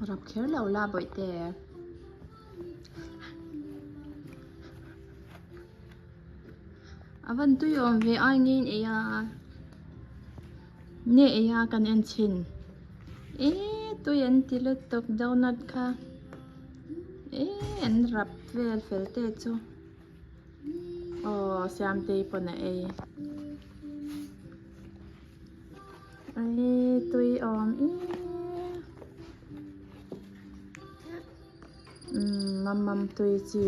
Rap kher lo la bawihte. A van tui awm ve ai nge in ei a nge ei a kan en chhin e tui an ti lutuk donut kha e an rap vel fel te chu aw Siamtei pawn a ei e tui awm e. Umm mam mam tui chi.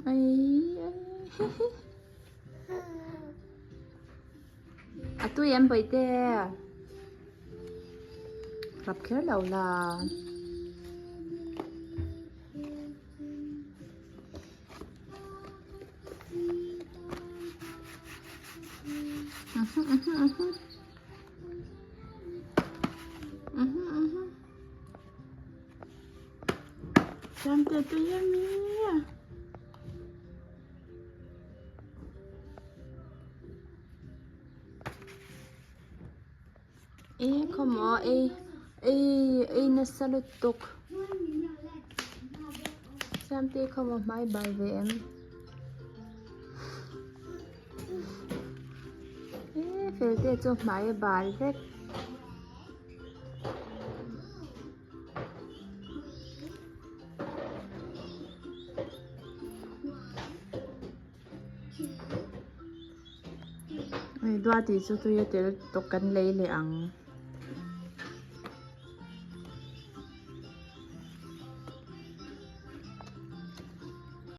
Ai ai A tui em bawihte. Rap kher lo la. Siamte tui a mi. E khawmaw ei ei ei nasa lutuk Siamte khawmaw hmai bal ve em e felte chu hmai a bal vek. Hei duati chu tui a tel tawk kan lei leh ang.